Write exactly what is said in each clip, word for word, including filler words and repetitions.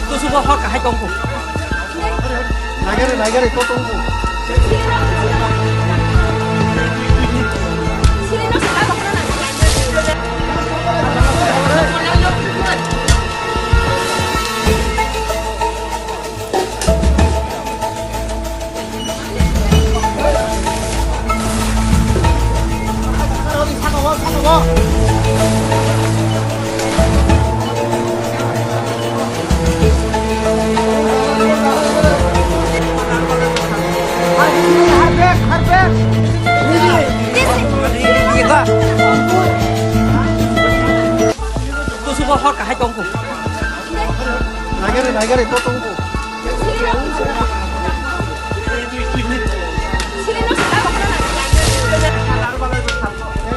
Tusubo hor kahai tongkho. Naigari, naigari, to tongkho. Tusubo hor kahai tongkho. Naigari, naigari, to tongkho.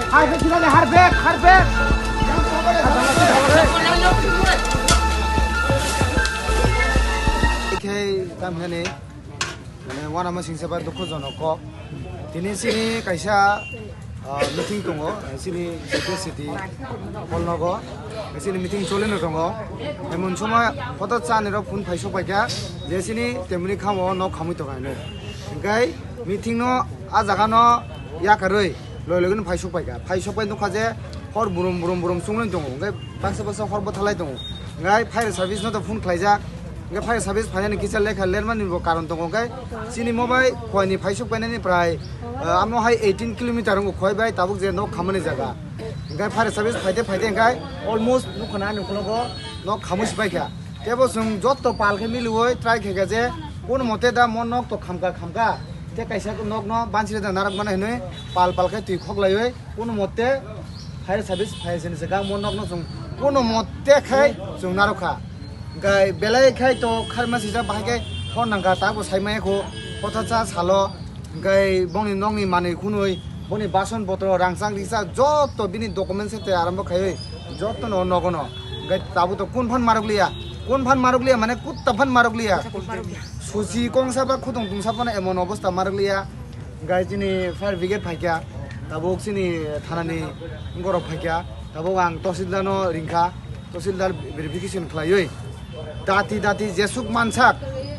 Harvest, harvest, harvest. Ikhei tamhani, mane, wanama singsa bai dukhujonok kok. Tini chini kaisa, ah, meeting tongo, chini city, city hall nogo, chini meeting cholino tongo. Emon somoi hoto chani rok phone phai sok paikha, je chini temni khamo nok khamwi tongo hinwi. Hinkhe meeting no, ah jaga no yakarwi loi logino phai sok paikha. Phai sok pai nukha je hor burum burum burum chungwi tongo. Hinkhe baksa baksa hor bwthalai tongo. Hinkhe fire service no to phone khlaijak. Hinkhe fire service phainani kisa lekha lermani bo karon tongo. Hinkhe chini mo bai khoini phai sok painani prai, ah, amo hai eighteen kilometer wngkha khoi bai tabuk je nok khamani jaga. Hinkhe fire service phaite phaite hinkhe almost nukha na ani ukologo nok khamwi si paikha. Tebo chwng jotto pal khe miliui try khaikha je kono mote da mo nok to khamkha khamkha. Tei kaisa nok no bansiri da narwk mano hinui pal pal khe twi khoklaiui kono mote fire service phai sini se gangmo nok no chwng kono mote khai chwng narwk kha. Hinkhe belai khai to kharma sijak bahai khe hor nangkha tabo sai maya kho hotha cha salo. Hinkhe bongni nokni manwi khunui, boni bason botro, rangchak rijak joto bini document se tei arambo khaiwi joto no nogo no. Hinkhe tabuk to kun phan marok liya, kun phan marok liya mane kutta phan marok liya. Susi kongsa ba khutong tungsa phano emon obostha marok liya. Hinkhe chini fire brigade phaikha, tabuk chini thanani borok phaikha, tabuk ang tahsildar no ringkha. Tahsildar verification khlaiwi dati dati jesuk mansak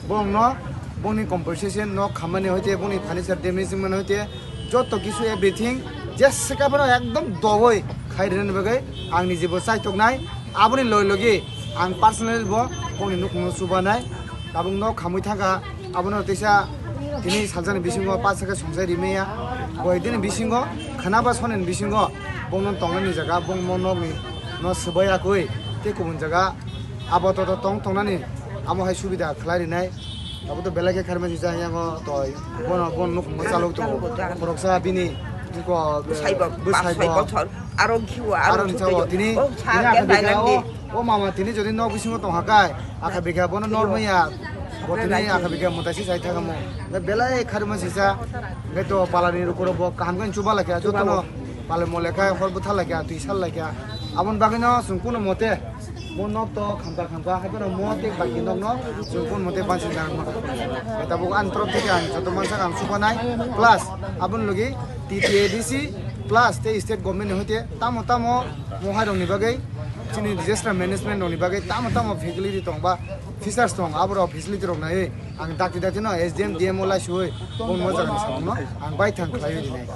bongno bongni compensation nok khamani hoite bongni furniture damage wngmani hoite joto kisu everything jesika phano ekdom dogoi khai rwnani bagwi ang nijebo chaitoknai. Aboni loi logi ang personally bo bongni nukhungno chubanai. Tabuk nok khamwi thangkha. Abono teisa tini salsani bisingo pacha khe songchai rimaya. Koi dini bisingo khana ba sonini bisingo bongno tongnani jaga bongmo nokni no swbai yakui tei kubun jaga abo toto tong tongnani amo hai subida khlai rinai. Abo to belai khe kharmani jai yango toi bono bon nukhungo chalok tongo. Khoroksa bini ko bwsai bo, bwsai bwsai bo. Bochor aro khiwo aro aro ni chuto chao yo. Tini o sa tini ke akha dai bikha lang di. O, o mama tini jodi nok bisingo tongha kai akha bikha bono nor maya. Bo tini belai akha bikha mutai si sai thangamo. Belai kharma sisa. Ngai to palani rukuro bo kaham khe chuba lakha jotono. Pale mo lekha hor bwtha lakha twi sal lakha. Abon bagwi no chwng kuno mote mo nok to khamka khamka hai phano mo te baki nok no chwng kun mote bansi nang ma. Tabuk an torop theke ang joto mansa ang chubanai plus abon logi T T A D C plus tei state government ni hoite tamo tamo mo hai rok ni bagwi chini disaster management rok ni bagwi tamo tamo facility tong ba features tong abo rok facility rok nai ang dakti dakti no S D M D M o lai sui bo mo jaga ni samung no ang bai thang khlai rinai.